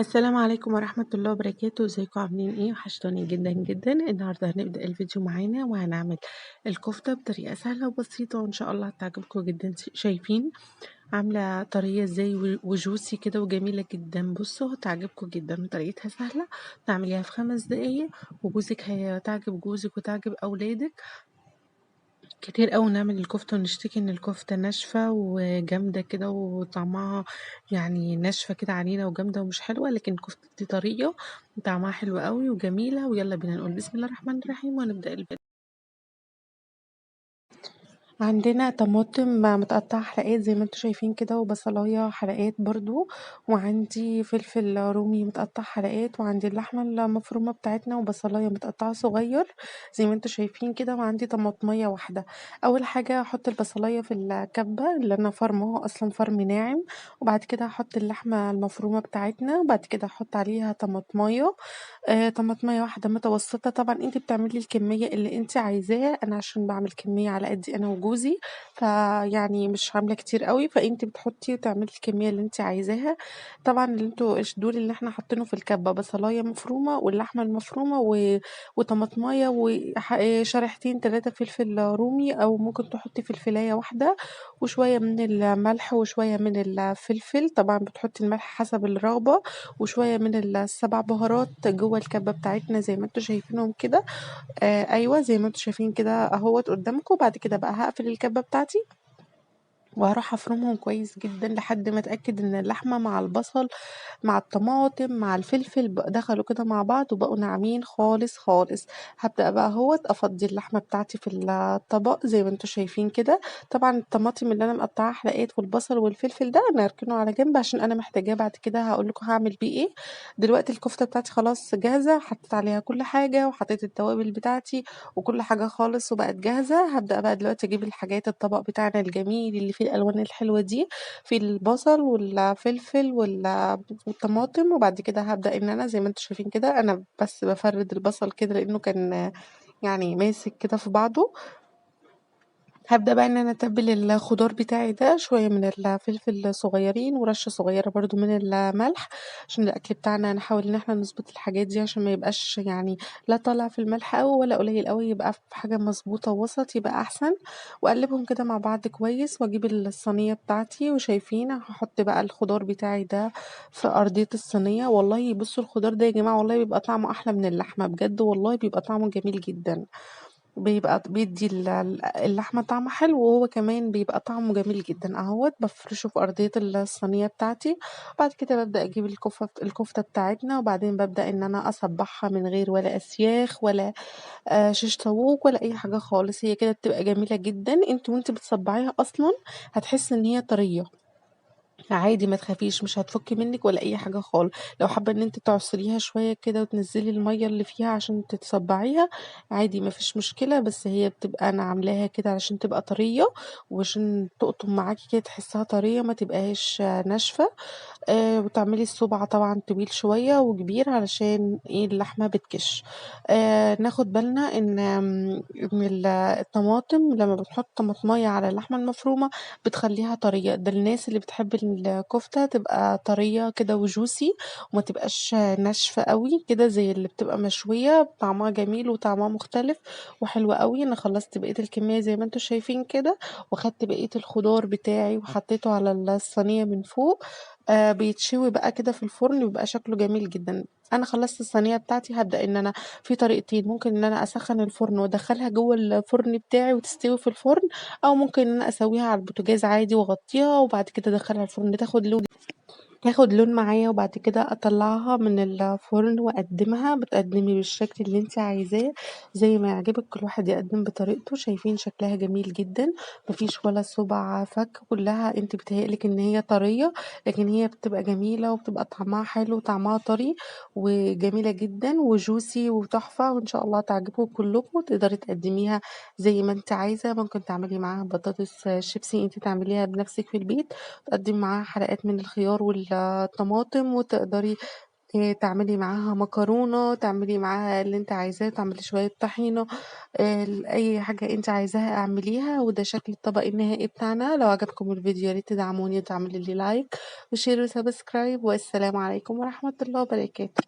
السلام عليكم ورحمة الله وبركاته. ازيكم عاملين ايه؟ وحشتوني جدا جدا. النهاردة هنبدأ الفيديو معانا وهنعمل الكفتة بطريقة سهلة وبسيطة وان شاء الله هتعجبكم جدا. شايفين عاملة طرية ازاي وجوسي كده وجميلة جدا. بصوا هتعجبكم جدا، طريقتها سهلة، تعمليها في 5 دقايق وجوزك هتعجب جوزك وتعجب اولادك. كتير قوي نعمل الكفتة ونشتكي ان الكفتة ناشفة وجامده كده وطعمها يعني ناشفة كده علينا وجامده ومش حلوة، لكن الكفتة دي طرية وطعمها حلو قوي وجميلة. ويلا بينا نقول بسم الله الرحمن الرحيم ونبدا الفيديو. عندنا طماطم متقطعه حلقات زي ما انتم شايفين كده، وبصلايه حلقات برضو، وعندي فلفل رومي متقطع حلقات، وعندي اللحمة المفرومه بتاعتنا وبصلايه متقطعه صغير زي ما انتم شايفين كده، وعندي طماطميه واحدة. اول حاجة هحط البصلايه في الكبه اللي انا فرماها اصلا فرم ناعم، وبعد كده هحط اللحمة المفرومه بتاعتنا، وبعد كده هحط عليها طماطميه، طماطميه واحدة متوسطه. طبعا انت بتعملي الكمية اللي انت عايزاها، انا عشان بعمل كمية على قدي انا وجوزي فيعني مش عامله كتير قوي، فانت بتحطي وتعملي الكمية اللي انت عايزاها. طبعا اللي انتوا دول اللي احنا حاطينه في الكبه بصلايه مفرومه واللحمة المفرومه وطماطمايه وشريحتين 3 فلفل رومي، او ممكن تحطي فلفلايه واحدة، وشوية من الملح وشوية من الفلفل. طبعا بتحطي الملح حسب الرغبة، وشوية من ال7 بهارات جوه الكبه بتاعتنا زي ما انتوا شايفينهم كده. ايوه زي ما انتوا شايفين كده اهوت قدامكم. بعد كده بقى هقفل الكبه بتاعتي وهروح افرمهم كويس جدا لحد ما اتاكد ان اللحمة مع البصل مع الطماطم مع الفلفل دخلوا كده مع بعض وبقوا ناعمين خالص خالص. هبدا بقى اهوت افضي اللحمة بتاعتي في الطبق زي ما انتوا شايفين كده. طبعا الطماطم اللي انا مقطعاها حلقات والبصل والفلفل ده انا هركنه على جنب عشان انا محتاجاه بعد كده، هقول لكم هعمل بيه ايه. دلوقتي الكفتة بتاعتي خلاص جاهزة، حطيت عليها كل حاجة وحطيت التوابل بتاعتي وكل حاجة خالص وبقت جاهزة. هبدا بقى دلوقتي اجيب الحاجات، الطبق بتاعنا الجميل اللي فيه الالوان الحلوة دي، في البصل والفلفل والطماطم. وبعد كده هبدا ان انا زي ما انتم شايفين كده انا بس بفرد البصل كده لانه كان يعني ماسك كده في بعضه. هبدا بقى ان انا اتبل الخضار بتاعي ده، شوية من الفلفل صغيرين ورشه صغيرة برضو من الملح عشان الاكل بتاعنا نحاول ان احنا نظبط الحاجات دي عشان ما يبقاش يعني لا طالع في الملح قوي ولا قليل قوي، يبقى في حاجة مظبوطة وسط يبقى احسن. واقلبهم كده مع بعض كويس، واجيب الصينية بتاعتي وشايفين هحط بقى الخضار بتاعي ده في ارضية الصينية. والله بصوا الخضار ده يا جماعة والله بيبقى طعمه احلى من اللحمة بجد، والله بيبقى طعمه جميل جدا، بيبقى بيدي اللحمة طعم حلو، وهو كمان بيبقى طعمه جميل جدا. اهوت بفرشه في ارضية الصينية بتاعتي. بعد كده ببدا اجيب الكفتة بتاعتنا، وبعدين ببدا ان انا اصبعها من غير ولا اسياخ ولا شيش طاووق ولا اي حاجة خالص. هي كده بتبقى جميلة جدا. انت وانت بتصبعيها اصلا هتحس ان هي طرية عادي، ما تخافيش مش هتفك منك ولا اي حاجة خالص. لو حابة ان انت تعصريها شوية كده وتنزلي المية اللي فيها عشان تتصبعيها عادي ما فيش مشكلة، بس هي بتبقى انا عاملاها كده علشان تبقى طرية وعشان تقطم معاكي كده تحسها طرية ما تبقاش ناشفة. وتعملي الصبع طبعا طويل شوية وكبير علشان ايه اللحمة بتكش. ناخد بالنا ان الطماطم لما بنحط طماطميه على اللحمة المفرومه بتخليها طرية. ده الناس اللي بتحب الكفتة تبقى طرية كده وجوسي وما تبقاش ناشفة قوي كده زي اللي بتبقى مشوية، طعمها جميل وطعمها مختلف وحلو قوي. انا خلصت بقية الكمية زي ما انتم شايفين كده، وخدت بقية الخضار بتاعي وحطيته على الصينية من فوق. بيتشوي بقى كده في الفرن ويبقى شكله جميل جدا. انا خلصت الصينية بتاعتي. هبدا ان انا في طريقتين، ممكن ان انا اسخن الفرن وادخلها جوه الفرن بتاعي وتستوي في الفرن، او ممكن ان انا اسويها على البوتاجاز عادي واغطيها وبعد كده ادخلها الفرن تاخد لون معايا، وبعد كده اطلعها من الفرن واقدمها. بتقدمي بالشكل اللي انت عايزاه زي ما يعجبك، كل واحد يقدم بطريقته. شايفين شكلها جميل جدا، مفيش ولا صبع فك، كلها انت بتهيألك ان هي طرية لكن هي بتبقى جميلة وبتبقى طعمها حلو وطعمها طري وجميلة جدا وجوسي وتحفه، وان شاء الله تعجبكم كلكم. تقدري تقدميها زي ما انت عايزه، ممكن تعملي معاها بطاطس شيبسي انت تعمليها بنفسك في البيت، تقدمي معاها حلقات من الخيار والطماطم، وتقدري تعملي معاها مكرونة، تعملي معاها اللي انت عايزاه، تعملي شوية طحينة، أي حاجة انت عايزاها اعمليها. وده شكل الطبق النهائي بتاعنا. لو عجبكم الفيديو يا ريت تدعموني وتعملوا لي like و share و subscribe، والسلام عليكم ورحمة الله وبركاته.